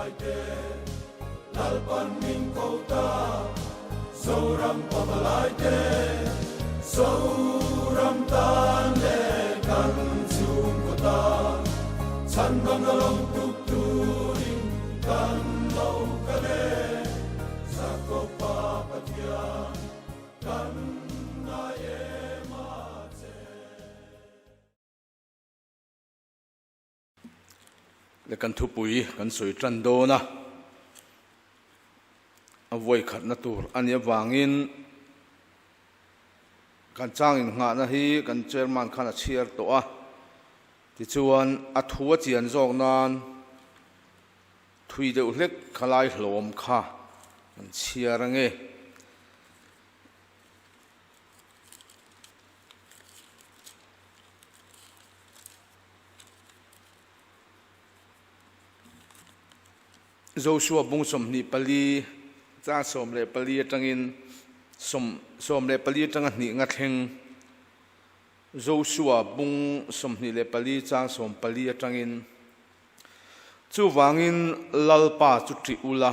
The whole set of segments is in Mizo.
pavalaite Lalpan min ko ta Zoram pavalaite Zoram tan leh kan chhungkaw tan Chhandamna lo tuk turin kan lo kal e Jakoba Pathian kan ngai em a che. Le kan thupui kan sawi tan dawn a, a vawi khatna tur a nih avangin kan chang innghahna hi kan chairman khan a chhiar tawh a, tichuan a thu a chian zawk nan thui deuh hlek khalai hlawm kha kan chhiar ange. Joshua bung 24 cha 14 atangin 14 atanga hnih nga thleng Joshua bung 24 chang 14 atangin chuvangin Lalpa chu ṭih ula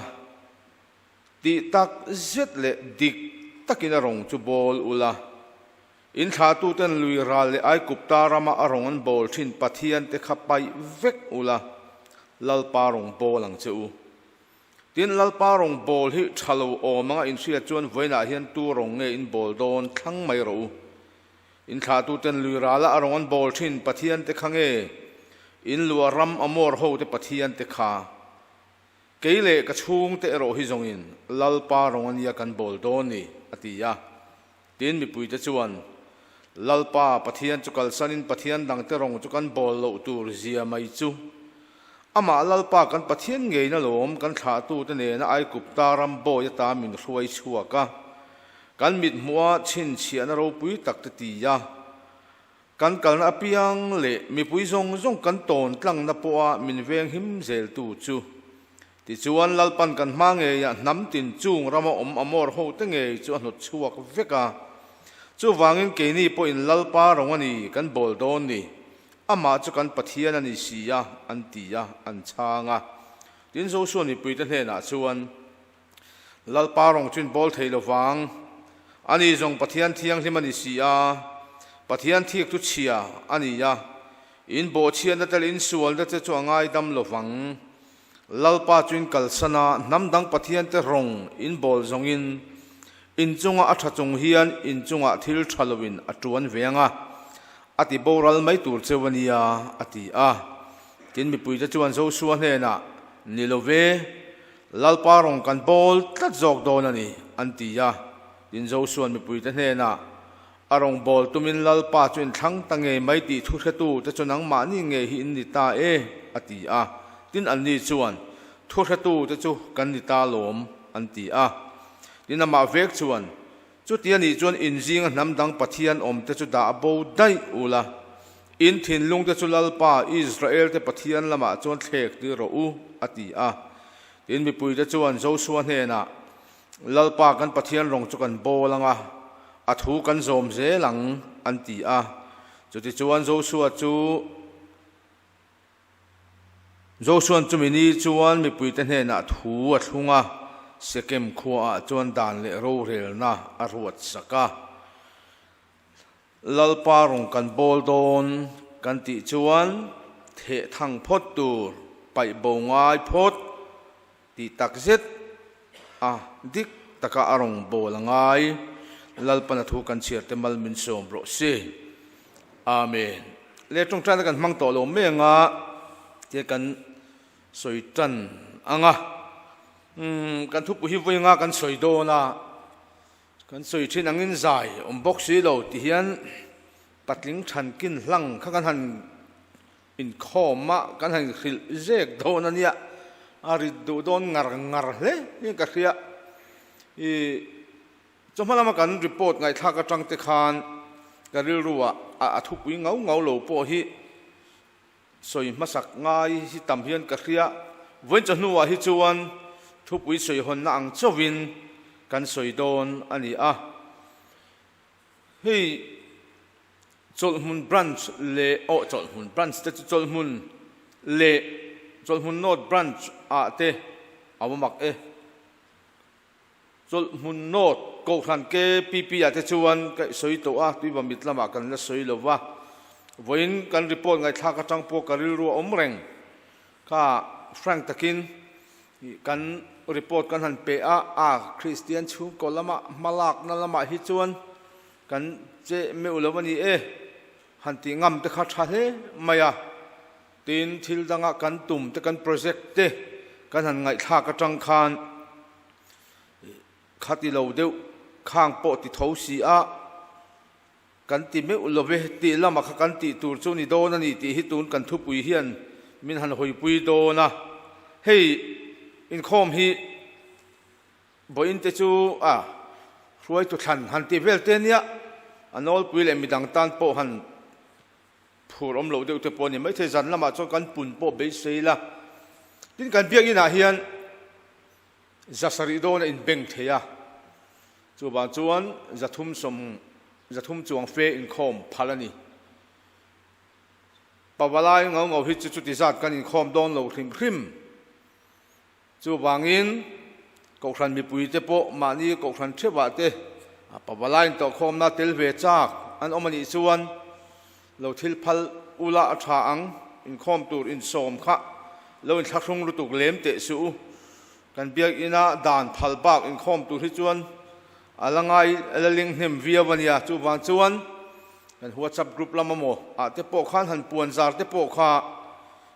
tih tak zet leh dik takin a rawng chu bawl ula In thlahtuten lui ral leh Aigupta rama a rawng an bawl thin Pathiante kha paih vek ula, Lalpa rawng bawl ang che u. Tin, Lalpa rawng bawl hi tha lo awm anga inhriat chuan vawiinah hian tu rawng nge in bawl dawn thlang mai rawh u. In thlahtuten lui rala a rawng an bawl thin Pathiante kha nge in luah ram Amor hote Pathiante kha? Kei leh ka chhungte erawh hi zawngin Lalpa rawng ania kan bawl dawn ni, a ti a. Tin, mipuite chuan, Lalpa Pathian chu kalsanin Pathian dangte rawng chu kan bawl loh tur zia mai chu. Amah Lalpa kan Pathian ngeina lawm kan thlahtute nena Aigupta ram bawi ata min hruai chhuak a, kan mithmuha chhinchhiahna ropui tak te ti a, kan kalna apiang leh mipui zawng zawng kan tawn tlangna pawha min veng him zeltu chu. Tichuan, Lalpan kan hma ngeiah hnam tin chung rama awm Amor hote ngei chu a hnawt chhuak vek a. Chuvangin keini pawhin Lalpa rawng a ni kan bawl dawn ni. Amah chu kan Pathian a ni si a, an ti a, an chhang a. Tin, Joshua mipuite hnenah chuan, Lalpa rawng chu in bawl thei lovang. Ani zawng Pathian thianghlim a ni si a, Pathian thik chu chhia a ni a, in bawhchhiatna te leh in sualna te chu a ngaidam lovang. Lalpa chu in kalsan a, hnam dang Pathiante rawng in bawl zawngin in chunga a tha chung hian in chungah thil tha loin a tuan ve ang a, a ti boral mai tur cheu a nia, a ti a. Tin, mipuite chuan Joshua hnenah, Ni lo ve, Lalpa rawng kan bawl tlat zawk dawn a ni, an ti a. Tin, Joshua mipuite hnenah, A rawng bawl tumin Lalpa chu in thlang ta ngei mai tih thu hretu te chu nangmahni ngei hi in ni ta e, a ti a. Tin, anni chuan, Thu hretu te chu kan ni ta lawm, an ti a. Tin, amah vek chuan, Chuti a nih chuan in zinga hnam dang Pathian awm te chu dah bo daih ula, in thinlung te chu Lalpa, Israel te Pathian lamah chuan thlek tir rawh u, a ti a. Tin, mipuite chuan Joshua hnenah, Lalpa kan Pathian rawng chu kan bawl ang a, a thu kan zawm zel ang, an ti a. Chutichuan Joshua chu Joshua'n chumi ni chuan mipuite hnenah thu a thlung a, Sekem khuaah chuan dan leh rorelna a ruat sak a. Lalpa rawng kan bawl dawn kan tih chuan theh thang phawt tur, paih bo ngai phawt tih tak zet a dik taka a rawng bawl a ngai. Lalpana thu kan chhiar te mal min sawm rawh si. Amen. Le tawngtaina kan hmang tawh lo mai anga tia kan sawi tan anga. Umm kan thupui hi vawi anga kan sawi dawn a. Kan sawi thin angin zai awm bawk si lo ti hian patling thankin hlang kha kan han inkhawm a, kan han hrilh zek dawn a nia, a rit duh dawn ngar ngar hle hian ka hria. I chawhma lama kan report ngaihthlak atang te khan ka rilru ah a thupui ngau ngau lo pawh hi sawi hmasak ngai hi tam hian ka hria. Vawiin chawhnuah hi chuan thupui sawihawnna ang chauhin kan sawi dawn a ni a. Hei Chawlhhmun branch leh aw Chawlhhmun branch te chu Chawlhhmun leh. Chawlhhmun North Branch ah te a awm mak e. Chawlhhmun North Kohhran KPP ah te chuan ka sawi tawh a, tuiva mit lamah kan la sawi lo va. Vawiin kan report ngaihthlak atang pawh ka rilru a awm reng. Kha frank takin kan report kan han pe a, a Kristian chhungkaw lama hmalakna lamah hi chuan kan che meuh lo a ni e. Han tih ngam te kha tha hle mai a. Tin, thil danga kan tum te, kan project te kan han ngaihthlak atang khan khati lo deuh khang pawh ti tho si a, kan ti meuh lo ve tih lamah kha kan tih tur chu ni dawn a ni tih hi tun kan thupui hian min han hawipui dawn a. Hei inkhawm hi Vawiin te chu a hruaitu thlan han tih vel te nia, a nawlpui leh midang tan pawh han Phur awm loh deuh te pawh a ni maithei, zan lamah chuan kan pun pawh beisei la. Tin, kan biakinah hian zasarih dawn a inbeng thei a, chuvang chuan 300 300 chuang fe inkhawm phal a ni. Pavalai ngau ngau hi chu chuti zat kan inkhawm dawn lo hrim hrim. Chuvangin, Kohhran mipuite pawh mahni Kohhran theuhah te pavalai intawhkhawmna tel ve chak an awm a nih chuan lo thil phal ula a tha ang, inkhawm tur insawm kha lo inthlahrung lutuk lem teh suh u. Kan biakina dan phal bak inkhawm tur hi chuan a la ngai a la ling hnem viau a nia. Chuvang chuan kan WhatsApp group lama maw ah te pawh khan han puan zar te pawh kha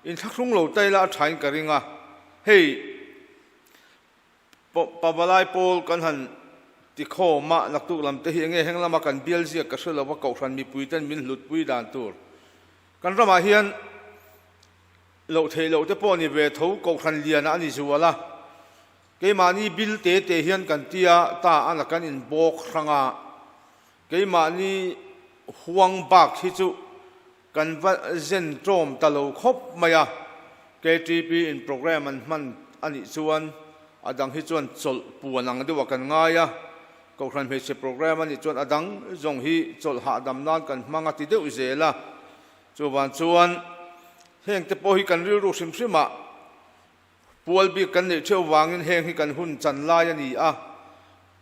Inthlahrung lo ta ila a thain ka ring a, hei Pavalai pawl kan han ti khawm a, naktuk lam te hi enge heng lama kan bial ziak ka hre lo va, Kohhran mipui ten min hlutpui dan tur kan ramah hian loh theih loh te pawh ni ve tho Kohhran lianah a ni zual a, keimahni bil te te hian kan tia ta a la kan inbawk hrang a, keimahni huang bak hi chu Kan va zen tlawm ta lo khawp mai a, KTP in programme an hman a nih chuan a dang hi chuan chawlh puan ang deuhah kan ngai a, Kohhran hmeichhe programme a nih chuan a dang zawng hi chawlh hahdam nan kan hmang a ti deuh zel a, chuvang chuan heng te pawh hi kan rilru hrim hrim ah Pual bik kan neih theuh vangin heng hi kan hun chan lai a ni a,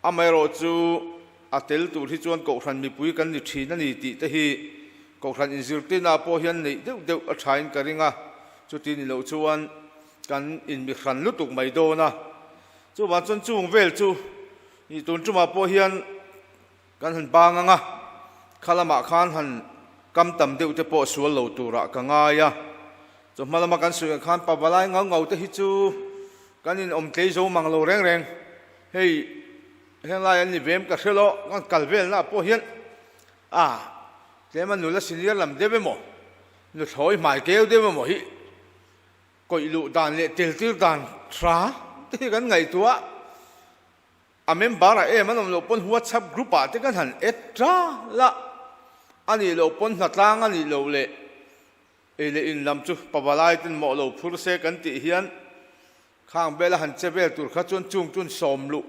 amaherawhchu a tel tur hi chuan Kohhran mipui kan ni thin a ni tih te hi Kohhran inzirtirnaah pawh hian neih deuh deuh a thain ka ring a, chuti ni loh chuan kan inmihran lutuk mai dawn a. Chuvang chuan chung vel chu tun tumah pawh hian Kan han bang ang a, kha lamah khan han kam tam deuh te pawh sual lo turah ka ngai a. Chawhma lama kan sawi ang khan pavalai ngau ngau te hi chu kan in awm tlei zo mang lo reng reng. Hei henglai an ni vem ka hre lo, kan kal velna ah pawh hian a tlema nula senior lam deuh emaw, nuthlawi hmai keu deuh emaw hi kawih luh dan leh tel tir dan tha te hi kan ngaihtuah. A member ah em an awm loh pawn WhatsApp group ah te kan han add tal a, a nih loh pawn hnatlang a nih loh leh ei leh in lam chu pavalai ten mawh lo phur se kan tih hian khang bel a han che vel tur kha chuan chung chuan sawm luh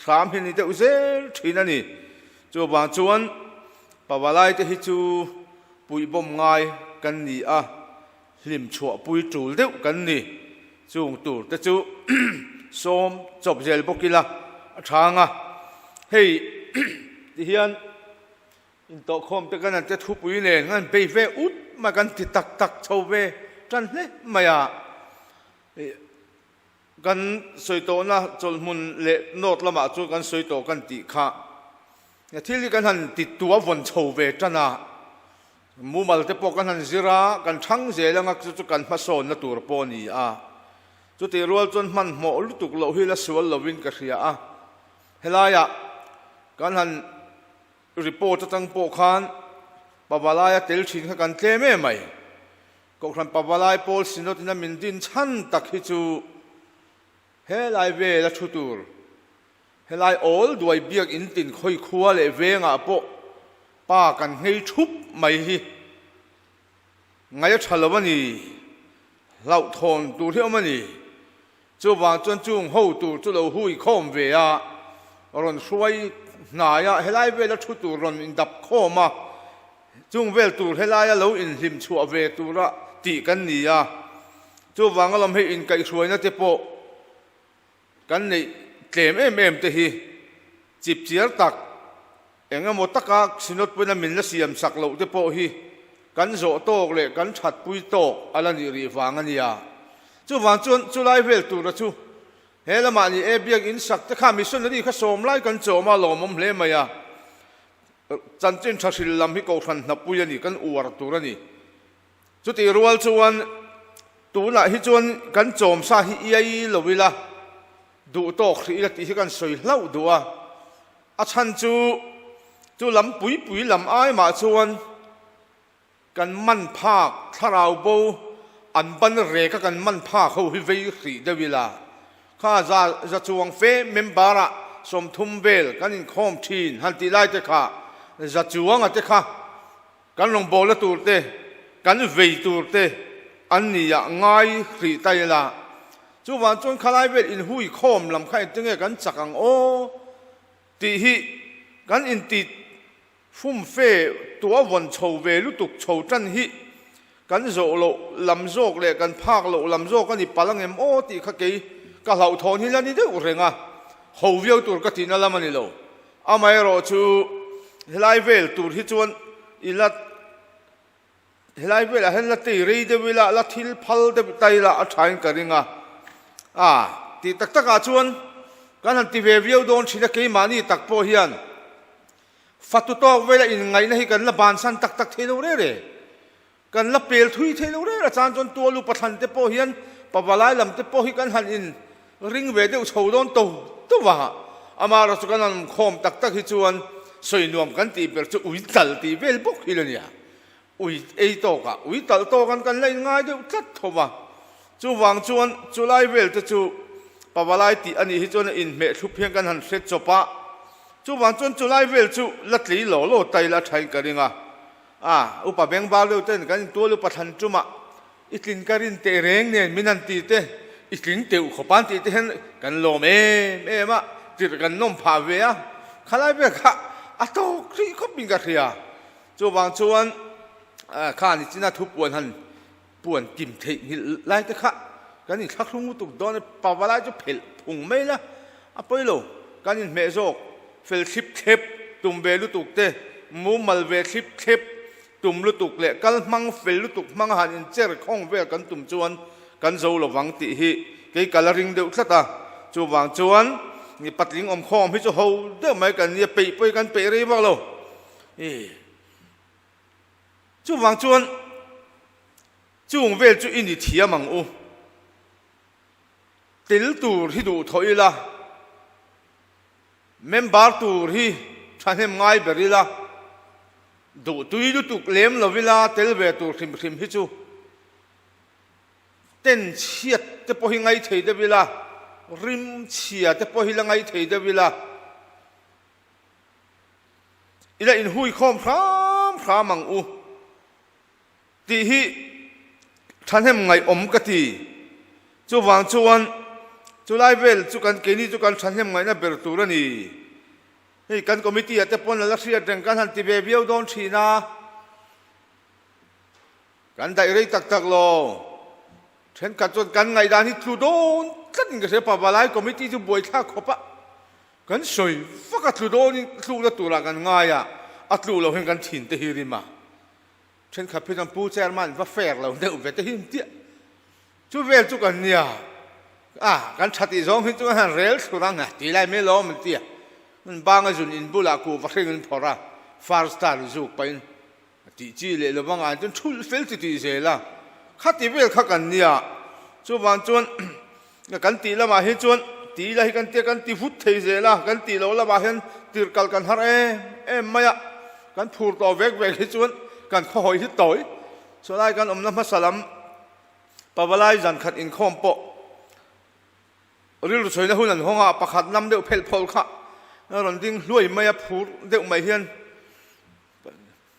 hram hi a ni deuh zel thin a ni. Chuvang chuan pavalai te hi chu puihbawm ngai kan ni a. Hlim chhuahpui tul deuh kan ni. Chung tur te chu sawm chawp zel bawk ila a chhang a. Hei ti hian intawhkhawm te kan han che thupui nen kan bei ve ut mai kan ti tak tak chho ve tan hle mai a. Kan sawi tawhna chawlhmun leh north lamah chuan kan sawi tawh kan tih kha thil hi kan han ti tua vawn chho ve tan a. Mumal te pawh kan han zir a, kan thang zel anga chu chu kan hmasawnna tur pawh a ni a. Chutih rual chuan hmanhmawh lutuk loh hi la sual lovin ka hria a. Helaiah kan han report atang pawh khan Pavalaia tel thin kha kan tlem em mai. Kohhran Pavalai Pawl Synod ina min din chhan tak hi chu helai vela thu tur Helai awl duai biak in tin khawi khua leh vengah pawh pa kan nghei thup mai hi ngaih a tha lo a ni, hlauhthawn tur hi awm a ni. Chuvang chuan chung ho tur chu lo hui khawm ve a, rawn hruai hnai a, helai vela thu tur rawn indap khawm a, chung vel tur helaia lo inhlim chhuah ve tura tih kan ni a. Chuvang alawm hei inkaihhruaina te pawh kan neih tlem em em te hi chipchiar tak eng emaw taka Synod pawhin a min la siam sak loh te pawh hi kan zawh tawk leh kan thatpui tawk a la nih rih vang a nia. Chuvang chuan chulai vel tura chu he lamah ni e biakinn sak te kha missionary kha sawm lai kan chawm a lawmawm hle mai a. Chanchin tha hril lam hi kohhran hnapui a ni, kan uar tur a ni. Chutih rual chuan tunah hi chuan kan chawmsa hi iai lo ila, duh tawk hrih ila tih hi kan sawi hlauh duh a. A chhan chu chu lam pui pui lam ai mah chuan kan man phak thlarau bo an ban rek a kan man phak ho hi vei hrih deuh ila. Kha za za chuang fe member ah 30 vel kan inkhawm thin han tih lai te kha za chuanga te kha Kan rawngbawlna tur te, kan vei tur te an ni ah ngai hrih ta ila. Chuvang chuan khalai vel inhui khawm lam kha engtinge kan chak ang aw tih hi kan inti fumfe tua vawn chho ve lutuk chho tan hi kan zawh loh lam zawk leh kan phak loh lam zawk a ni palh angem aw tih kha kei ka hlauhthawn hi la ni deuh reng a, ho viau tur ka tihna lam a ni lo. Amaherawhchu helai vel tur hi chuan i la helai velah hian la tei rei deuh ila, la thil phal deuh ta ila a thain ka ring a. A tih tak takah chuan kan han ti ve viau dawn thin a, keimahni tak pawh hian fatu tawk vela inngaihna hi kan la bansan tak tak thei lo rere. Kan la pel thui thei lo reng a chan chuan tualu pathlan te pawh hian pavalai lam te pawh hi kan han in ring ve deuh chho dawn to to va, amaherawhchu kan han khawm tak tak hi chuan sawi nuam kan tih ber chu ui tal tih vel bawk hi la nia, ui ei tawkah ui tal tawk an kan la in ngai deuh tlat tho va, chuvang chuan chulai vel te chu pavalai tih a nih hi chuan a inhmeh thlup hian kan han hre chawp a, chuvang chuan chulai vel chu la tlei law law ta ila thain ka ring a. A, upa bengvar deuh ten kan intual upa thlan tumah i tlin ka rin teh reng nen min han ti te, i tling teuh khawp an tih te hian kan lawm em em a, tirh kan nawm phah ve a, khalai vel kha a tawk hrih khawp in ka hria. Chuvang chuan kha ni china thu puan han puan kim theih nghilh lai te kha kan inthlahrung lutuk dawn a, pava lai chu phelh phung mai la, a pawi lo, kan inhmeh zawk fel thlip thlep tum ve lutuk te, mumal ve thlip thlep tum lutuk leh kal hmang fel lutuk hmanga han incher khawng vel kan tum chuan kan zo lovang tih hi kei ka la ring deuh tlat a, chuvang chuan patling awmkhawm hi chu ho deuh mai kan nia, peih pawh hi kan peih rei vak lo. Chuvang chuan chung vel chu i ni thiam ang u. Tel tur hi duh thawh ila, member tur hi thahnem ngai ber ila, duh tui lutuk lem lo ila tel ve tur hrim hrim hi chu ten chhiat te pawh hi ngai thei deuh ila, rim chhia te pawh hi la ngai thei deuh ila. Ila inhui khawm hram hram ang u tih hi thahnem ngaihawm ka ti. Chuvang chuan chulai vel chu kan keini chu kan thahnem ngaihna ber tur a ni. Hei kan committee ah te pawn a la hriat reng kan han ti ve viau dawn thin a. Kan daih rei tak tak lo. Thenkhat chuan kan ngaihdan hi tlu dawn tlat in ka hria Pavalai committee chu buaithlak khawp a. Kan sawi vak a tlu dawnin tlukna turah kan ngai a, a tlu lo hian kan thin te hi rim a. Thenkhat phei chuan Pu Chairman va fair lo deuh ve te hi an tia. Chu vel chu kan nia a, kan tha tih zawng hi chu an han rel thlur ang a ti lai mai lawm an tia. An banga zun in bulah kuhva hring an phawrh a, first star zuk pahin A tih chi leh lo vangah chuan thulh fel ti tih zel a, khati vel kha kan nia. Chuvang chuan kan tih lamah hi chuan ti ila hi kan tia kan ti vut thei zel a, kan tih loh lamah hian tirh kal kan har em em mai a, kan phur tawh vek vek hi chuan kan khawhawi hi tawi. Chulai kan awmna hmasa lam Pavalai zan khat inkhawm pawh Rilru chhuaina hun an hawng a, pakhat nam deuh phelh phawlh kha a rawn ding hluai mai a, phur deuh mai hian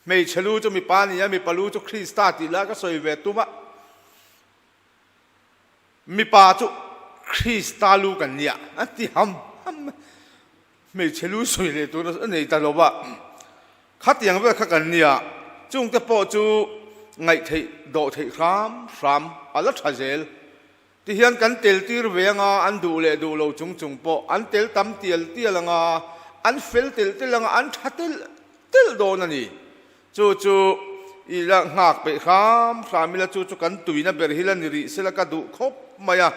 hmeichhe lu chu mipa a ni a, mipa lu chu Krista tih lai ka sawi ve tum a, mipa chu Krista lu kan nia a ti ham ham mai, hmeichhe lu sawi leh tur a nei ta lo va, khatiang vel kha kan nia, chungte pawh chu ngaihtheih dawh theih hram hram a la tha zel. Tihian kan tel tir ve anga an duh leh duh lo chung chung pawh an tel tam tial tial anga an fel telh telh anga an tha telh telh dawn a ni. Chu chu i la nghak peih hram hram ila chu chu kan tuina ber hi la ni rih sela ka duh khawp mai a.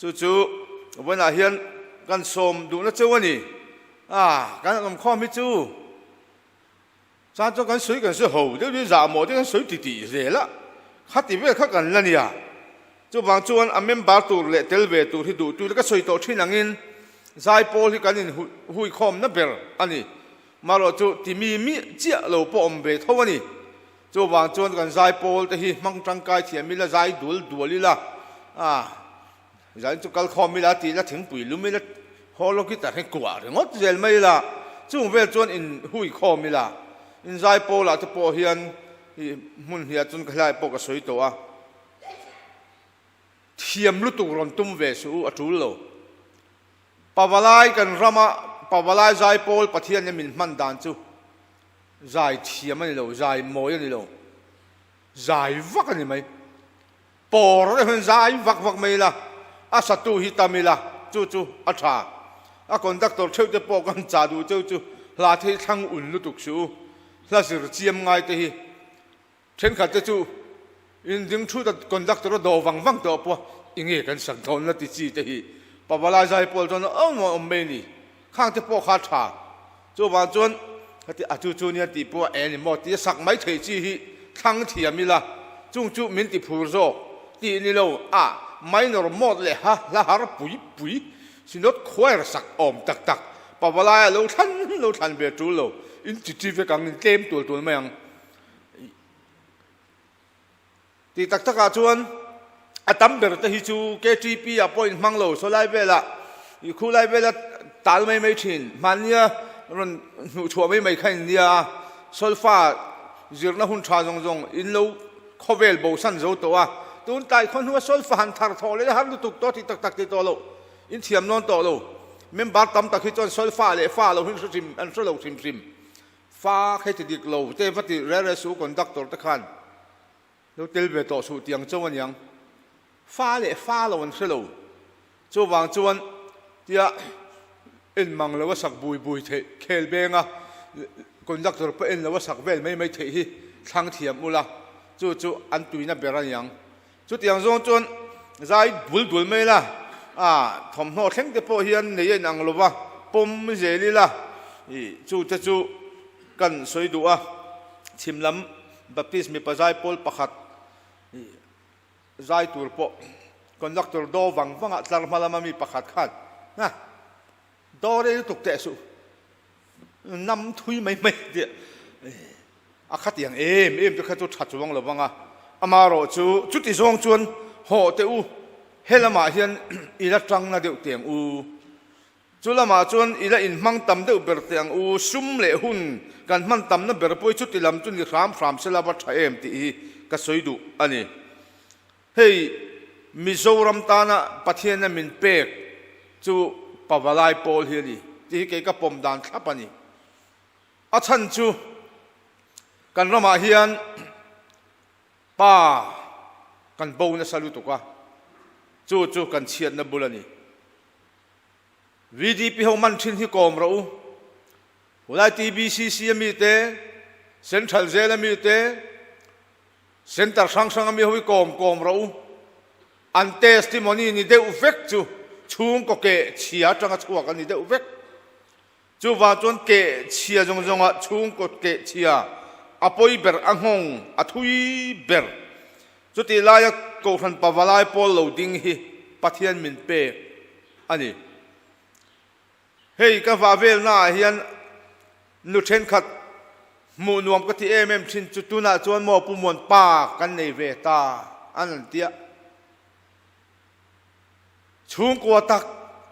Chu chu vawiinah hian kan sawm duhna cheu a ni. A kan awmkhawm hi chu. Chuan chuan kan sawi kan sawi ho deuh deuh zah maw te kan sawi ti tih zel a, khati vel kha kan la nia. Chuvang chuan a member tur leh tel ve tur hi duh tu te ka sawi tawh thin angin zaipawl hi kan in huikhawmna ber a ni. Marawh chu ti mi mi chiah lo pawh awm ve tho a ni. Chuvang chuan kan zaipawl te hi hmang tangkai thiam ila zai dual dual ila a. Zan chu kal khawm ila tih la thingpui lum ila haw lawk i ta hre kuah ringawt zel mai ila chung vel chuan in hui khawm ila in zai pawl ah te pawh hian i hmun hniah chuan ka hlai pawh ka sawi tawh a thiam lutuk rawn tum ve suh u a tul lo pavalai kan rama pavalai zai pawl Pathian in min hman dan chu zai thiam a ni lo zai mawi a ni lo zai vak a ni mai. Pawr deuh hian zai vak vak mai ila, a satu hi tam ila, chu chu a tha. A conductor theuh te pawh kan chah duh cheu chu hla te hi thlang un lutuk suh u, hla zir chiam ngai te hi. Thenkhat te chu in ding thut a conductor a dawh vang vang tawh pawh i nge kan sak dawn la ti chi te hi pavalai zai pawl chuan awm awm mai a ni. Khang te pawh kha a tha. Chuvang chuan heti a chu chu nia tih pawh a eng emaw tia sak mai theih chi hi thlang thiam ila, chung chu min ti phur zawk tih ni lo a minor mode leh ha hla har pui pui synod choir sak awm tak tak pavalai a lo thlan lo thlan ve tul lo in chi chi vek ang in tlem tul tul mai ang. Tih tak takah chuan a tam ber te hi chu KTP ah pawh inhmang lo, saw lai velah ih khu lai vela tal mai mai thin, hmannia rawn hnuh chhuah mai mai kha in nia a, solfa zirna hun tha zawng zawng in lo khawvel bosan zo tawh a, tun tlai khaw hnua solfa han thar thawh leh har lutuk tawh tih tak tak ti tawh loh, in thiam nawn tawh lo. Member tam tak hi chuan solfa leh fa lo hi an hre hrim an hre lo hrim hrim. Fa khe ti dik lo te va ti rere su conductor te khan. Lo tel ve tawh suh tiang chauh aniang. Fa leh fa lo an hre lo. Chuvang chuan tia en mang lo a sak bui bui theih khel benga conductor pawh en lo a sak vel mai mai theih hi thlang thiam ula chu chu an tuina ber aniang. Chutiang zawng chuan zai bul dul mai la, a thawmhnaw thleng te pawh hian nei a inang lo va, pawm zel ila ih chu te chu kan sawi duh a. Chhim lam Baptist mipa zai pawl pakhat ih zai tur pawh conductor daw vang vangah tlar hma lama mi pakhat khan ha daw rei lutuk teh suh nam thui mai mai tih a khatiang em em te kha chu tha chuang lo vang a, amarawh chu chuti zawng chuan haw teh u helamah hian i la tangna deuh teh ang u. Chu lamah chuan i la inhmang tam deuh ber teh ang u, sum leh hun kan hman tamna ber pawh hi chuti lam chu ni hram hram se la va tha em tih hi ka sawi duh a ni. Hei Mizoram tana Pathianna min pek chu Pavalai pawl hi a ni tih hi kei ka pawm dan thlap a ni. A chhan chu kan ramah hian pa kan bo nasa lutuk a, chu chu kan chhiatna bul a ni. VDP ho man thin hi kawm rawh u. Hulai TBCC a mi te, Central Jail a mi te, Center hrang hrang a mi ho hi kawm kawm rawh u. An testimony ni deuh vek chu chhungkaw keh chhia atanga chhuak an ni deuh vek. Chuvang chuan keh chhia zawng zawngah chhungkaw keh chhia a pawi ber, a nghawng a thui ber. Chutih laia Kohhran Pavalai pawl lo ding hi Pathian min pek a ni. Hei ka vah velnaah hian nu thenkhat hmuh nuam ka ti em em thin chu tunah chuan maw Pu Muanpa kan nei ve ta an an tia. Chhungkua tak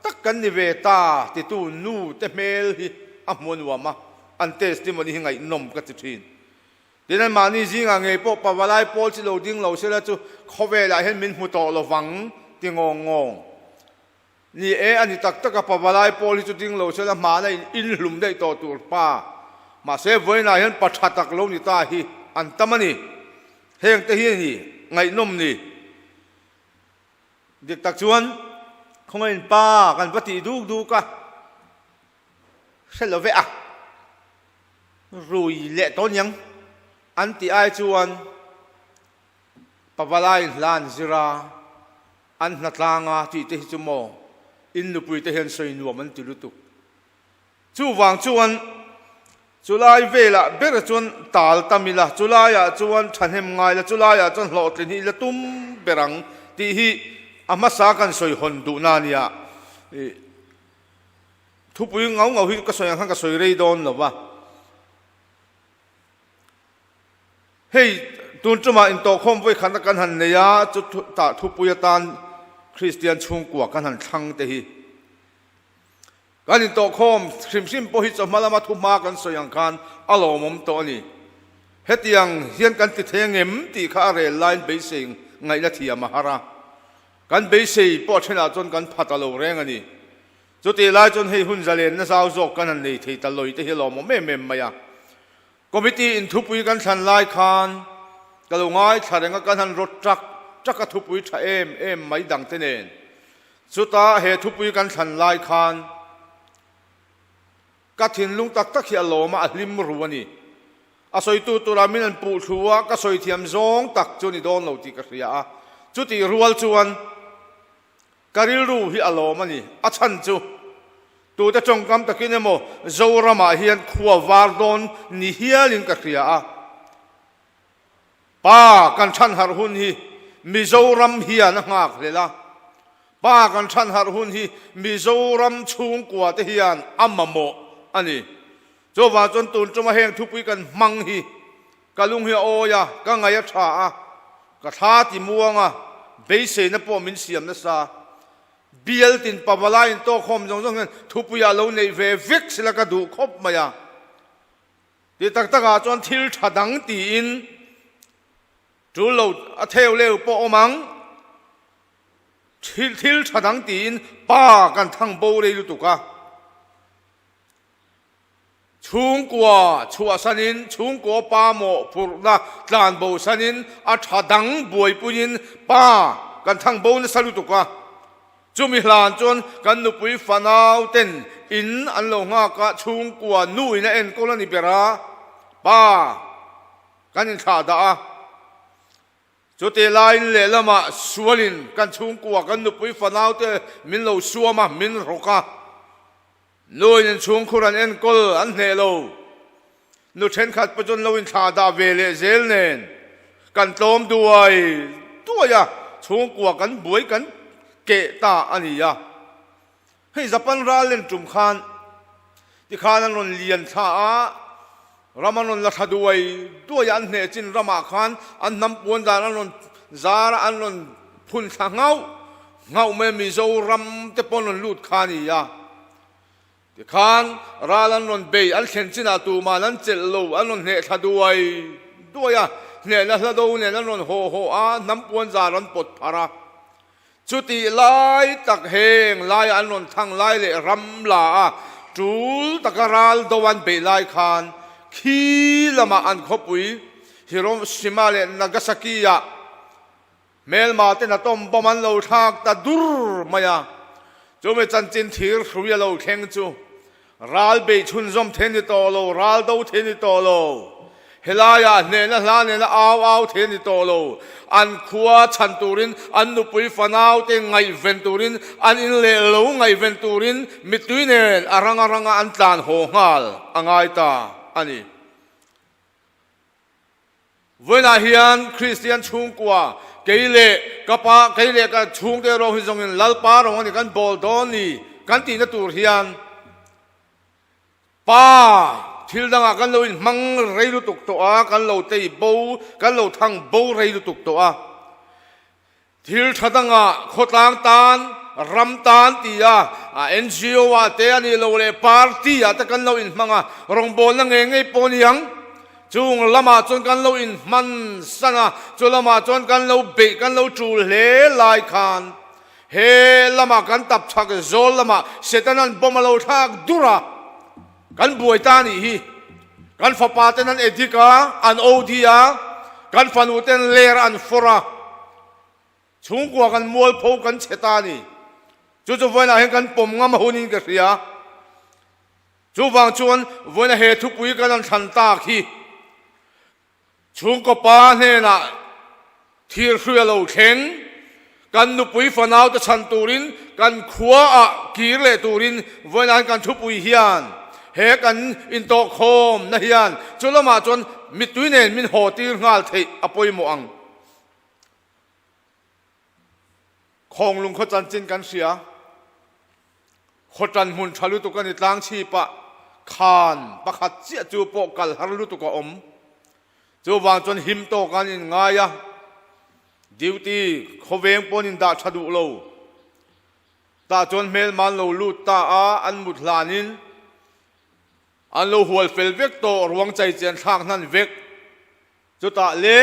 tak kan ni ve ta titu nu te hmel hi a hmu nuam a, an testimony hi ngaihnawm ka ti thin. Tin, anmahni zingah ngei pawh pavalai pawl chi lo ding lo sela chu khawvelah hian min hmu tawh lovang ti ngawng ngawng. Ni e, a ni tak tak a, pavalai pawl hi chu ding lo sela hmana in inhlum daih tawh tur pa. Mahse, vawiinah hian pa tha tak lo ni ta hi an tam a ni. Heng te hi a ni ngaihnawm ni. Dik tak chuan khawngaihin pa kan va tih duk duk a, hre lo ve a, rui leh tawh niang an tih ai chuan Pavalai hla an zir a, an hnatlang a tih te hi chu maw in nupui te hian sawi nuam an ti lutuk. Chuvang chuan chulai velah ber chuan tal tam ila, chulaiah chuan thahnem ngai la, chulaiah chuan hlawhtlin hi ila tum ber ang tih hi a hmasa kan sawi hawn duhna a nia. Thupui ngau ngau hi ka sawi ang khan ka sawi rei dawn lo va. Hei tun tumah intawhkhawm vawikhatna kan han nei a, chutah thupui atan Kristian chhungkua kan han thlang te hi. Kan intawhkhawm hrim hrim pawh hi chawhma lama thuhma kan sawi ang khan a lawmawm tawh a ni. Hetiang hian kan ti thei angem tih kha a rel laiin beisei ngaihna thiam a har a. Kan beisei pawh a thenah chuan kan pha ta lo reng a ni. Chutih lai chuan hei hun zalenna zau zawk kan han nei thei ta lawi te hi a lawmawm em em mai a. Committee in thupui kan thlan lai khan ka lo ngaithla reng a, kan han rawt ṭak ṭak a thupui ṭha em em mai dang te nen. Chutah he thupui kan thlan lai khan ka thinlung tak tak hi a lawm a, a hlim ru a ni. A sawitu tura min an puh thlu a, ka sawi thiam zawng tak chu ni dawn lo tih ka hria a. Chutih rual chuan Ka rilru hi a lawm a ni. A chhan chu tute tawngkam takin emaw Zoramah hian khua var dawn ni hialin ka hria a. Pa kan than harh hun hi Mizoram hian a nghak hlel a. Pa kan than harh hun hi Mizoram chhungkua te hian a mamawh a ni. Chuvang chuan tun tuma heng thupui kan hmang hi Ka lung hi a awi a, ka ngaih a tha a, ka thla ti muang a, beiseina pawh min siam nasa. Bial tin pavalai in tawkhawm zawng zawng hian thupuiah lo neih ve vek sila ka duh khawp mai a. Ti tak takah chuan thil tha dang tiin tul lo a theu leu pawh awm ang. Thil tha dang tiin pa kan thang bo rei lutuk a. Chhungkua chhuahsanin, chhungkaw pa mawhphurhna tlan bosanin, a tha dang buaipuiin pa kan thang bo nasa lutuk a. Chumi hlan chuan kan nupui fanau ten in an lo nghak a, chhungkua nu in a enkawl a ni ber a, pa kan inthlah dah a. Chutih laiin lehlamah sualin kan chhungkua kan nupui fanau te min lo suam a, min rawk a. Nuin inchhungkhur an enkawl an hneh lo. Nu thenkhat pawh chuan lo inthlah dah ve leh zel nen kan tlawm duai duai a, chhungkua kan buai kan keh ta a ni a. Hei Japan ral len tum khan tikhan an rawn lian thla a, ram an rawn la thla duai duai a, an hneh chin ramah khan an hnam puan dan an rawn zar a, an rawn phun thla nghauh nghauh mai a, Mizoram te pawh an rawn lut kha a ni a. Tikhan ral an rawn bei, an thlen chinah tuman an chelh lo, an rawn hneh thla duai duai a, hnehna hla do nen an rawn haw haw a, hnam puan zar an pawt pharh a. Chutih lai tak heng laia an rawn thang lai leh ram la a tul taka ral do an beih lai khan khi lamah an khawpui Hiroshima leh Nagasaki-ah hmelma ten atom bomb an lo thlak ta dur mai a. Chumi chanchin thir hrui a lo thleng chu Ral bei chhunzawm thei ni tawh lo, ral do thei ni tawh lo. Helaiah hnehna hla nena au au thei ni tawh lo. An khua chhan turin, an nupui fanau te ngaihven turin, an in leh lo ngaihven turin mittui nen a ranga ranga an tlan haw nghal a ngai ta a ni. Vawiinah hian Kristian chhungkua, kei leh ka pa, kei leh ka chhungte rawng hi zawngin Lalpa rawng a ni kan bawl dawn ni kan tihna tur hian Pa thil dangah kan lo inhmang rei lutuk tawh a, kan lo tei bo, kan lo thang bo rei lutuk tawh a. Thil tha dangah khawtlang tan, ram tan tia NGO ah te a nih loh leh party ah te kan lo inhmang a, rawngbawlna ngei ngei pawh a ni ang. Chung lamah chuan kan lo inhman san a, chu lamah chuan kan lo beih, kan lo tul hle lai khan he lamah kan tap chhak zawl lamah Setanan bomb a lo thlak dur a, kan buai ta a nih hi. Kan fapa ten an edik a, an OD a, kan fanu ten ler an fawrh a. Chhungkua kan mualpho kan chhe ta a ni. Chu chu vawiinah hian kan pawm ngam a hunin ka hria. Chuvang chuan vawiina he thupui kan han thlan tak hi chhungkaw pa hnenah thirhrui a lo thleng, kan nupui fanaute chhan turin kan khuaah kir leh turin vawiinah hian kan thupui hian he kan intawhkhawmna hian chu lamah chuan mittui nen min haw tir nghal theih a pawimawh ang. Khawnglung khaw chanchin kan hria. Khaw tan hmun tha lutuk a ni tlang chhipah khan pakhat chiah chu pawh kal har lutuk a awm. Chuvang chuan him tawk an in ngai a, duty khawveng pawn in dah tha duh lo. Tah chuan hmelma an lo lut ta a, an mut hlanin an lo hual fel vek tawh, ruang chai chian thlak hnan vek. Chutah le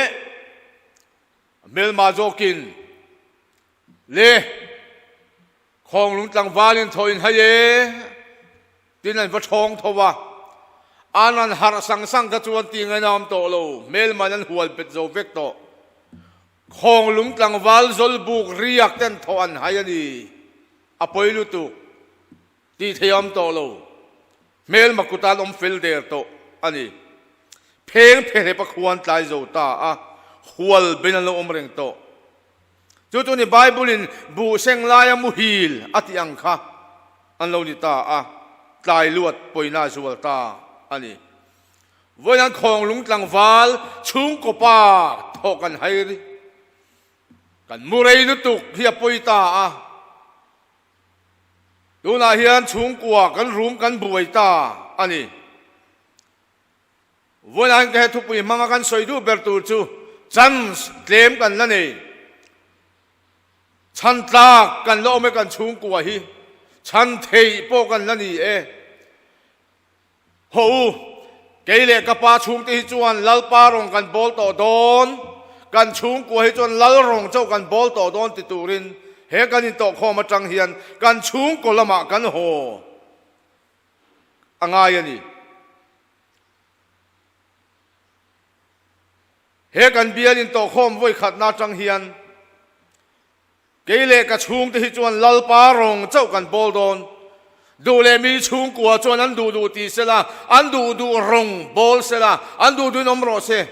Hmelma zawkin le Khawnglung tlangvalin thaw in hai e tin an va thawng tho a, an an harh sang sang kha chuan ti ngaina awm tawh lo, hmelman an hual bet zo vek tawh. Khawnglung tlangval zawlbuk riak ten thaw an hai a ni, a pawi lutuk. Tih thei awm tawh lo. Hmelma kut an awm fel der tawh a ni. Pheng phehlep a khuan tlai zo ta a, hual ben an lo awm reng tawh. Chu chu ni Bible in buh seng laia muhil a tih ang kha an lo ni ta a, tlai luat pawina a zual ta a ni. Vawiin an khawnglung tlangval chhungkaw pa thawh kan hai ri. Kan mu rei lutuk hi a pawi ta a. Tunah hian chhungkua kan rum kan buai ta a ni. Vawiin ka he thupui hmanga kan sawi duh ber tur chu chance tlem kan la nei. Chhan tlak kan la awm e kan chhungkua hi. Chhan theih pawh kan la ni e. Haw u, kei leh ka pa chhungte hi chuan Lalpa rawng kan bawl tawh dawn, kan chhungkua hi chuan Lal rawng chauh kan bawl tawh dawn ti turin he kan intawhkhawm atang hian kan chhungkaw lamah kan haw a ngai a ni. He kan bial intawhkhawm vawikhatna atang hian Kei leh ka chhungte hi chuan Lalpa rawng chauh kan bawl dawn. Duh leh mi chhungkua chuan an duh duh ti sela, an duh duh rawng bawl sela, an duh duhin awm rawh se.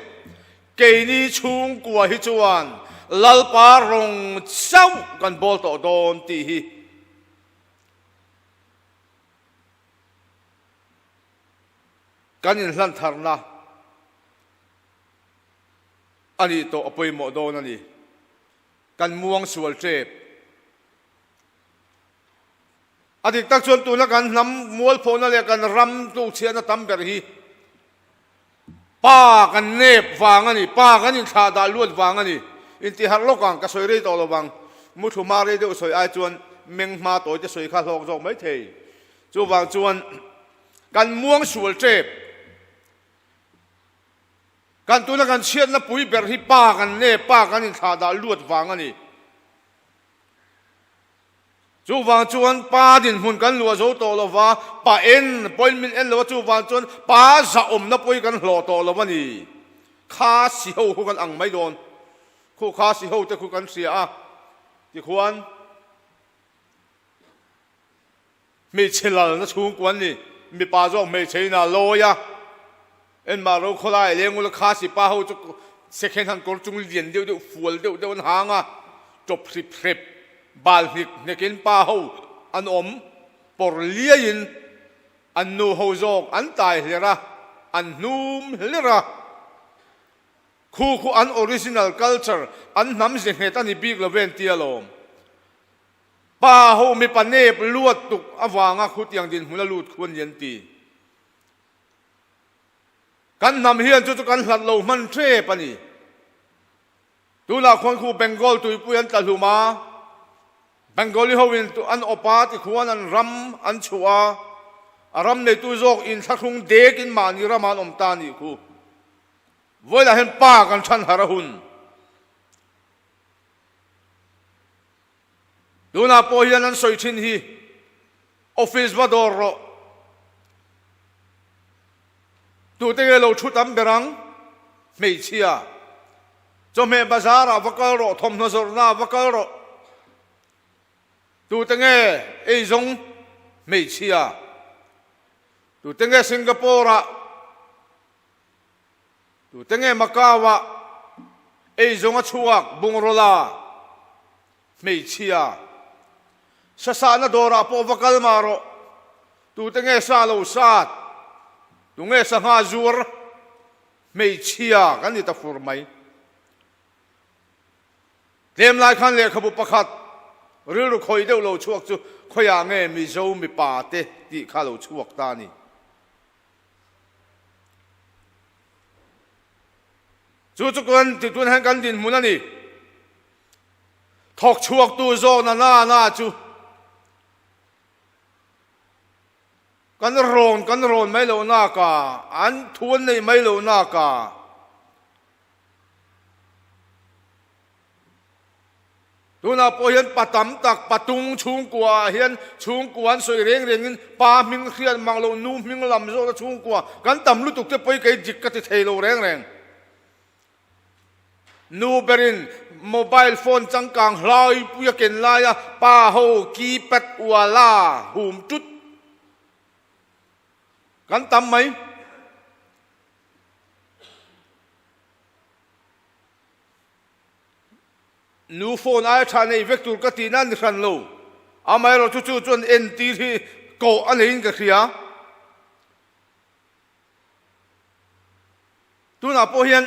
Keini chhungkua hi chuan Lalpa rawng chauh kan bawl tawh dawn tih hi kan inhlantharna a nih tawh a pawimawh dawn a ni. Kan muang sual tep. A dik tak chuan tuna kan hnam mualphawhna leh kan ram tlukchhiatna tam ber hi pa kan nep vang a ni, pa kan inthlah dah luat vang a ni. Intiharh lawk ang, ka sawi rei tawh lo vang. Muthlu hma rei deuh sawi ai chuan meng hma tawi te sawi kha hlawk zawk mai thei. Chuvang chuan kan muang sual tep. Kan tuna kan chhiatna pui ber hi pa kan nge pa kan inthlah dah luat vang a ni. Chuvang chuan pa dinhmun kan luah zo tawh lo va, pa en pawhin min en lo a, chuvang chuan pa zahawmna pawhin kan hlawh tawh lo a ni. Kha si ho khu kan ang mai dawn. Khu kha si ho te khu kan hria a, tikhuan Hmeichhe lalna chhungkua an ni. Mipa zawk hmeichhe in a lawi a, enmah ro khawlai leng ula kha sipa ho chu second hand kawr chung lian deuh deuh fual deuh deuh an hang a, tawp hrip hrep bal hnik hnek in pa ho an awm pawr liai in an nu ho zawk an tai hler a, an hnum hler a. Khu khu an original culture an hnam ze nghet a ni bik lo ven tia lawm. Pa ho mipa nep luat tuk avanga khutiang dinhmun a lut khu a ni an ti. Kan hnam hian chu chu kan hlat lo hman tep a ni. Tunah khuan khu Bengal tuipui an tla hlum a, Bengali ho in an awp a tikhuan an ram an chhuah a, a ram neitu zawk inthlahrung dekin mahni ramah an awm ta a nih khu. Vawilah hian pa kan than har a hun. Tunah pawh hian an sawi thin hi office va dawr rawh. Tute nge lo thu tam ber ang? Hmeichhia. Chawhmeh bazar ah va kal rawh, thawmhnaw zawrhna ah va kal rawh. Tute nge eizawng hmeichhia? Tute nge Singapore ah? Tute nge Macau ah eizawng a chhuak bungraw la hmeichhia? Sasahna dawrah pawh va kal mah rawh. Tute nge sa lo sat? Tunge sangha zuar hmeichhia kan ni ta fur mai. Tlem lai khan lehkhabu pakhat rilru khawih deuh lo chhuak chu khawiah nge Mizo mipa te tih kha lo chhuak ta a ni. Chu chu kan ti tun hian kan dinhmun a ni. Thawk chhuaktu zawhna na na chu kan rawn kan rawn mai loh naka, an thu an neih mai loh naka. Tunah pawh hian pa tam tak, patung chhungkua ah hian chhungkua an sawi reng rengin pa hming hriat mang loh, nu hming lam zawhna chhungkua kan tam lutuk te pawh hi kei dik ka ti thei lo reng reng. Nu berin mobile phone changkang hlaipui a ken laia pa ho keypad uala hum tut kan tam mai. Nu phone aia tha nei vek tur ka tihna a ni hran lo. Amaherawh chu chu chuan entir hi koh a neiin ka hria. Tunah pawh hian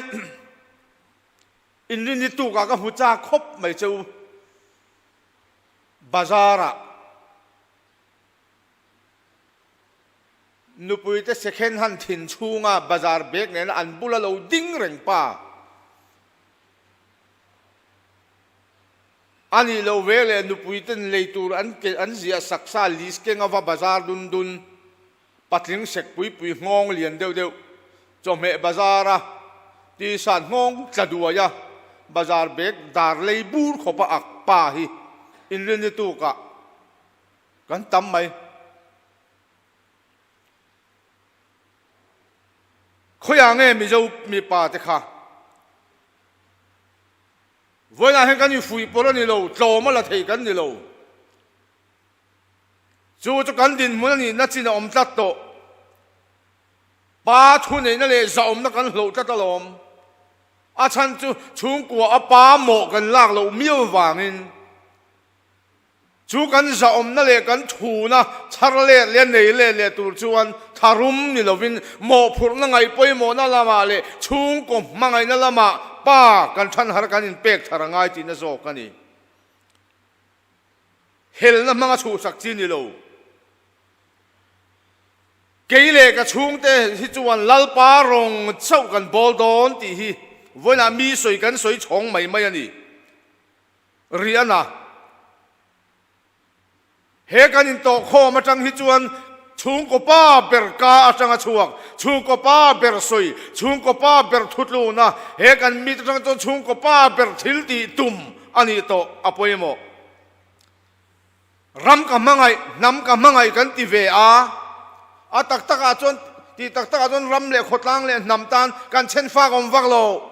inrinni tukah ka hmu chak khawp mai che u. Bazar-ah Nupuite second hand thin chhunga bazar bag nena an bula lo ding reng pa a nih loh ve leh nupuiten lei tur an an ziah sak sa list keng ava bazar dun dun patling sek pui pui nghawng lian deuh deuh chawhmeh bazar a tisa nghawng tla duai a bazar bag dar lei bur khawp a ak pa hi inrinni tukah Kan tam mai. Khawiah nge Mizo mipa te kha? Vawiinah hian kan infuih pawlh a ni lo, tlawm a la thei kan ni lo. Chu chu kan dinhmun a nihna chin a awm tlat tawh. Pa thuneihna leh zahawmna kan hloh tlat alawm. A chhan chu chhungkua a pa mawh kan lak loh miau vangin. Chu kan zahawmna leh kan thuna chhar let leh nei let leh tur chuan tharum ni lovin mawhphurhna ngaih pawimawhna lamah leh chhungkaw hmangaihna lamah pa kan thanhar kan inpek thar a ngai tihna zawk a ni. Helna hmanga chhuhsak chi ni lo. Kei leh ka chhungte hi chuan Lalpa rawng chauh kan bawl dawn tih hi vawiinah mi sawi kan sawi chhawng mai mai a ni. Riana, He kan intawhkhawm atang hi chuan chhungkaw pa ber ka atanga chhuak, chhungkaw pa ber sawi, chhungkaw pa ber thutluna, he kan meet atang chuan chhungkaw pa ber thil tih tum a nih tawh a pawimawh. Ram ka hmangaih, hnam ka hmangaih kan ti ve a, a tak takah chuan tih tak takah chuan ram leh khawtlang leh hnam tan kan chhen fak awm vak lo.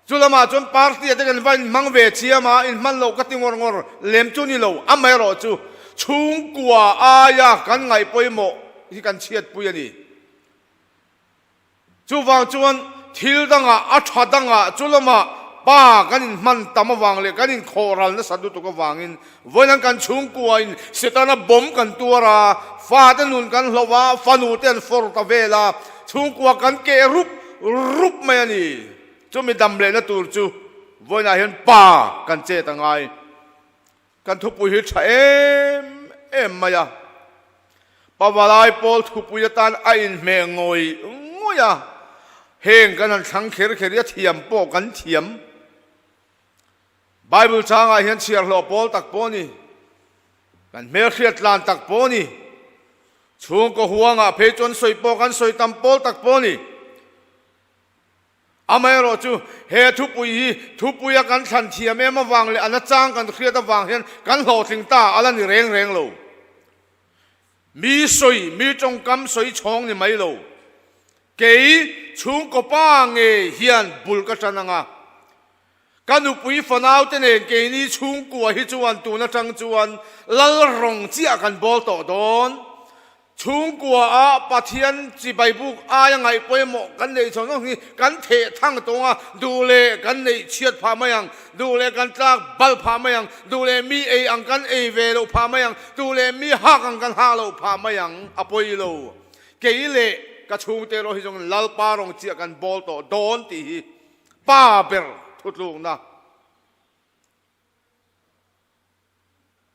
Chu lamah chuan party ah te kan va inhmang ve chiam a, inhman loh ka ti ngawr ngawr lem chu ni lo, amaherawh chu chhungkua aia kan ngaih pawimawh hi kan chhiatpui a ni. Chuvang chuan thil dangah a tha dangah chu lamah pa kan inhman tam avang leh kan inkhawhral nasat lutuk avangin vawiin kan chhungkua in Setana bawm kan tuar a, fate nun kan hloh a, fanu te an fawr ta vel a, chhungkua kan keh rup rup mai a ni. Chumi dam lehna tur chu vawiinah hian pa kan chet a ngai. Kan thupui hi tha em em mai a, Pavalai pawl thupui atan a inhmeh ngawih ngawih a, heng kan han thlang kher kher i a thiam pawh kan thiam. Bible changah hian chhiarhlawh pawl tak pawh a ni, kan hmelhriat tlan tak pawh a ni, chhungkaw huangah phei chuan sawi pawh kan sawi tam pawl tak pawh a ni. Amaherawh chu he thupui hi thupuia kan thlan thiam em avang leh a nachang kan hriat avang hian kan hlawhtling ta a la ni reng reng lo. Mi sawi, mi tawngkam sawi chhawng ni mai lo. Kei chhungkaw pa ngei hian bul ka tan ang a. Ka nupui fanaute nen keini chhungkua hi chuan tun atang chuan lal rawng chiah kan bawl tawh dawn. Chhungkua ah Pathian chibai buk aia ngaih pawimawh kan neih chho nawk hi kan theh thang tawng a, duh leh kan neih chhiat phah mai ang, duh leh kan tlak bal phah mai ang, duh leh mi ei ang kan ei ve loh phah mai ang, duh leh mi hak ang kan hak loh phah mai ang, a pawi lo. Kei leh ka chhungte erawh hi zawng Lalpa rawng chiah kan bawl tawh dawn tih hi Pa ber thutlukna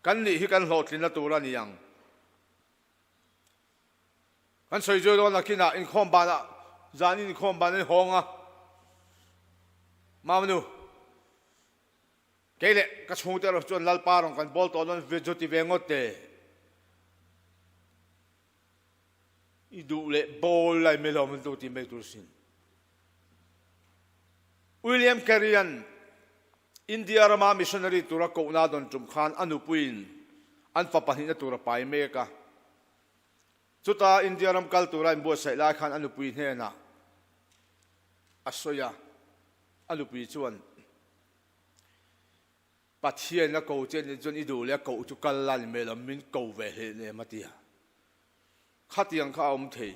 kan nih hi kan hlawhtlinna tur a ni ang. Kan sawi zui dawn nakinah inkhawm banah zan inkhawm ban an hawng a, Mamanu, kei leh ka chhungte erawh chuan Lalpa rawn kan bawl tawh dawn zu ti ve ngawt te. I duh leh bawl lai mai lo an tu ti mai tur sin. William Carey-a'n India rama missionary tura kohna dawn tum khan a nupuiin an fa pahnihna tur a pai mek a. Chuta India ram kal tura inbuatsaih lai khan a nupui hnenah a sawi a, a nupui chuan, Pathian a ko che nih chuan i duh leh a koh chu kal la ni mai lo, min ko ve hleh nem a ti a. Khatiang kha a awm thei.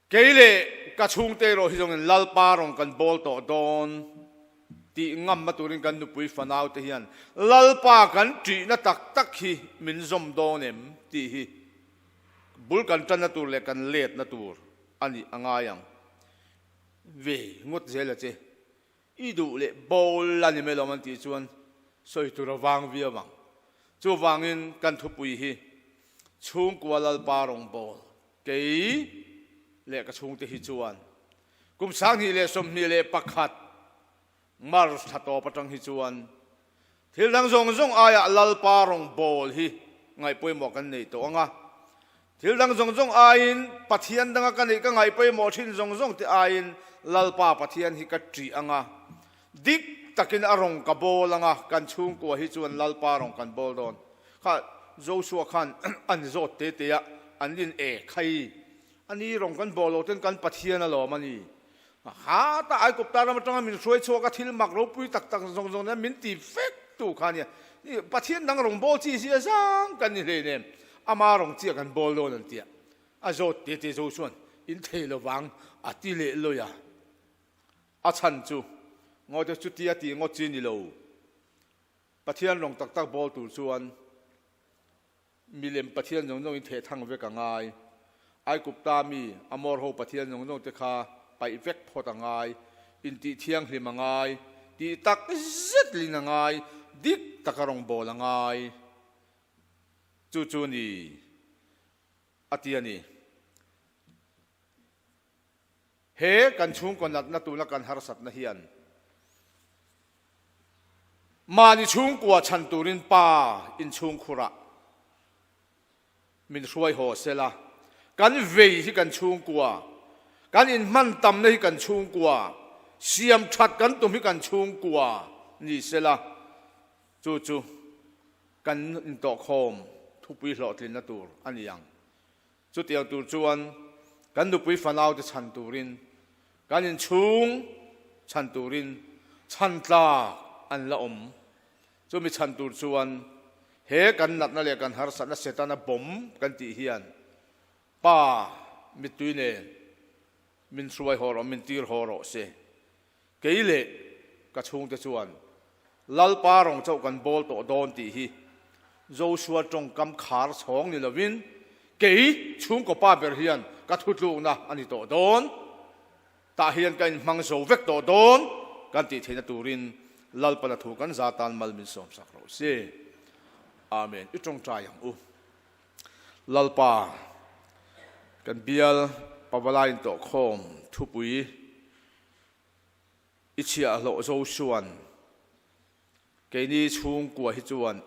Kei leh ka chhungte erawh hi zawngin Lalpa rawn kan bawl tawh dawn tih ngamna turin kan nupui fanaute hian Lalpa kan ṭihna tak tak hi min zawm dawn em tih hi bul kan ṭanna tur leh kan letna tur a nih a ngai ang ve ngawt zel a che. I duh leh bawl a ni mai lo an tih chuan sawi tur a vang viau ang. Chuvangin kan thupui hi chhungkua Lalpa rawngbâwl kei leh ka chhungte hi chuan kum 2021 March thla tawp atang hi chuan thil dang zawng zawng aiah Lalpa rawngbâwl hi ngaih pawimawh kan nei tawh ang a. Thil dang zawng zawng aiin Pathian danga ka neih ka ngaih pawimawh thin zawng zawng te aiin Lalpa Pathian hi ka ṭih ang a, dik takin a rawn ka bawl ang a, kan chhungkua hi chuan Lalpa rawn kan bawl dawn. Kha Joshua khan an zawt te te a, an in e khai, a ni rawn kan bawl lo ten kan Pathian alawm a ni. Ha ta Aigupta ram atanga min hruai chhuak a thil mak ropui tak tak zawng zawng nen min ti fek tu kha nia. Pathian dang rawn bawl chi zia zang kan ni hleinem. Ama rawn chiah kan bawl dawn an tia. A zawt te te zo chuan in thei lovang a ti leh lawi a. A chhan chu ngawte chutia tih ngawt chi ni lo. Pathian rawn tak tak bawl tur chuan Milem pathian zawng zawngin theh thang vek a ngai. Aigupta mi, Amor ho pathian zawng zawng te kha paih vek phawt a ngai, intih thianghlim a ngai, tih tak zet lin a ngai, dik taka rawngbâwl a ngai. Chu chu ni a ti a ni. He kan chhungkaw natna tuna kan harsatna hian mahni chhungkua chhan turin pa inchhungkhurah min hruai haw sela, kan vei hi kan chhungkua, kan inhman tamna hi kan chhungkua, siam that kan tum hi kan chhungkua ni sela, chu chu kan intawhkhawm thupui hlawhtlinna tur a ni ang. Chutiang tur chuan kan nupui fanaute chhan turin, kan inchhung chhan turin chhan tlak an la awm. Chumi chhan tur chuan he kan natna leh kan harsatna Setana bawm kan tih hian Pa mittui nen min hruai haw rawh, min tir haw rawh se. Kei leh ka chhungte chuan Lalpa rawng chauh kan bawl tawh dawn tih hi Joshua tawngkam khar chhawng ni lovin kei chhungkaw pa ber hian ka thutlukna a ni tawh dawn, tah hian ka inhmang zo vek tawh dawn kan tih theihna turin Lalpana thu kan za tan mal min sawmsak rawh se. Amen. I tawngtai ang u. Lalpa, kan bial Pavalai intawhkhawm thupui I chhiahhlawh Josua'n, Keini chhungkua hi chuan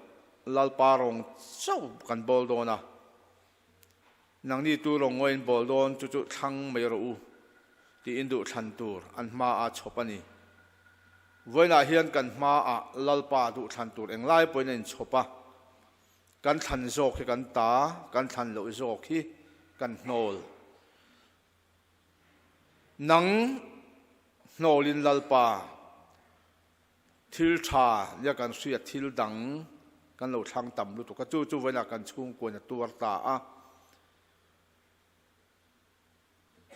Lalpa rawng chauh kan bawl dawn a, nangni tu rawng ngawi in bawl dawn chu chu thlang mai rawh u, tiin duhthlan tur an hmaah chhawp a ni. Vawiinah hian kan hmaah Lalpa duhthlan tur englai pawhin a inchhawp a, kan thlan zawk hi kan ta, kan thlan loh zawk hi kan hnawl. Nang hnawlin Lalpa. Thil tha nia kan hriat thil dang kan lo thlang tam lutuk a, chu chu vawiinah kan chhungkuain a tuar ta a.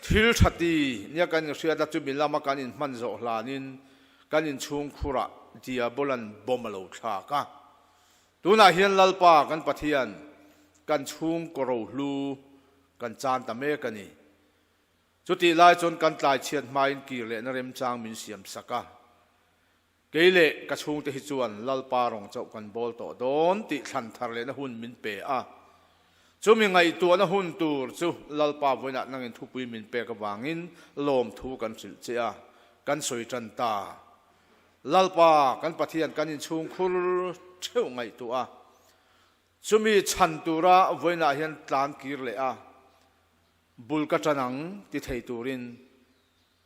Thil tha ti nia kan inhriat a, chumi lama kan inhman zawh hlanin kan inchhungkhurah Diabolan bomb a lo thlak a. Tunah hian Lalpa kan Pathian kan chhungkaw rohlu kan chan ta mek a ni. Chutih lai chuan kan tlai chhiat hmain kir lehna remchang min siam sak a. Kei leh ka chhungte hi chuan Lalpa rawng chauh kan bawl tawh dawn tih thlan thar lehna hun min pe a. Chumi ngaihtuahna hun tur chu Lalpa vawiinah nangin thupui min pek avangin lawmthu kan hrilh che a, kan sawi tan ta. Lalpa kan Pathian kan inchhungkhur theuh ngaihtuah a. Chumi chhan tura vawiinah hian tlan kir leh a. Bul ka ṭan ang ti thei turin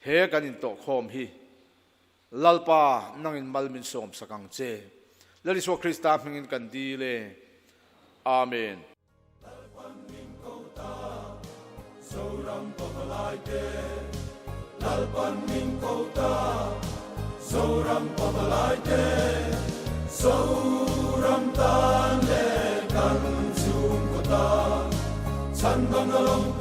he kan intawhkhawm hi Lalpa nangin mal min sawmsak ang che. Lal Isua Krista hmingin kan dil e. Amen. Lalpan min ko ta, Zoram pavalai te. Lalpan min ko ta, Zoram pavalai te. Zoram tan leh kan chhungkaw tan, chhandamna lawm.